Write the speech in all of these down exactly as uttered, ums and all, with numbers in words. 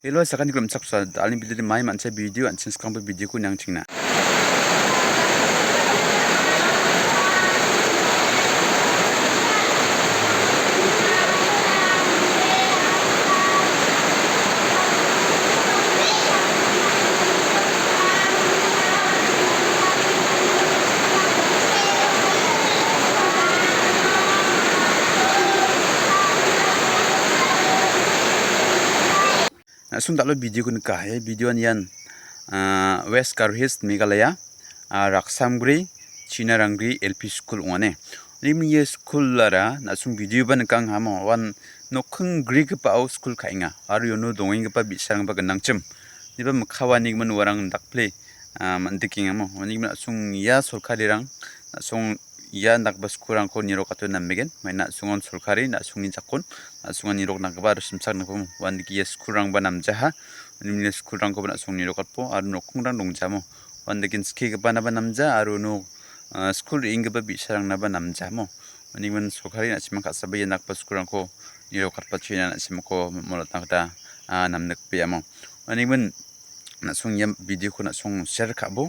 Hello, sakani rimchaksa, dalni video mai mancha video an·ching skangba video-ko niangchingna. Na·song dal·o video-ko nika. Ia video-an ian, ah, West Garo Hills, Meghalaya, ah, Raksamgri, Chinarangri L P School ong·ane. Uni ia school-ara na·song video-ba nikang hamo. Uan nokking grigipao school ka·enga. Aro iano dongenggipa bi·sarangba gnangchim. Niba mikkawa nigimin uarang dakple, ah, man·dikengamo. Uni gimin na·song ia sorkarirang, na·song ia indakgipa school-rangko nirokatode nambegen. Maina na·songon sorkari, na·songni jakon, na·songon niroknaggipa aro simchaknagipamo. Uandake ia school-rangba namjaha, uni school-rangkoba na·song nirokatbo, aro nokkingrang dongjamo. Uandaken skigipanaba namja, aro uno, ah, school re·enggipa bi·sarangnaba namjamo. Uni gimin sorkari na·simang ka·saba ia indakgipa school-rangko nirokatba china na·simangko molotna gita, ah, namnikbeamo. Uni gimin na·song ia video-ko na·song share ka·bo,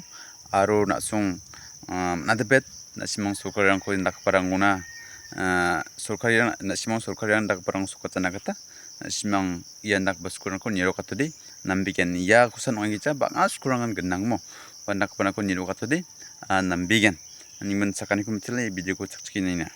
aro na·song, ah, man·atipet na·simang sorkarirangko indakgiparangona, ah, sorkarirang, na·simang sorkarirang indakgiparang sokatjana gita na·simang ia indakgipa school-rangko nirokatode nambegen. Ia kosan ong·aigija bang·a school-rangan gnangmo. Ua indakgiparangko nirokatode, ah, nambegen. Ani min sakaniko mitile video-ko chakchike nina.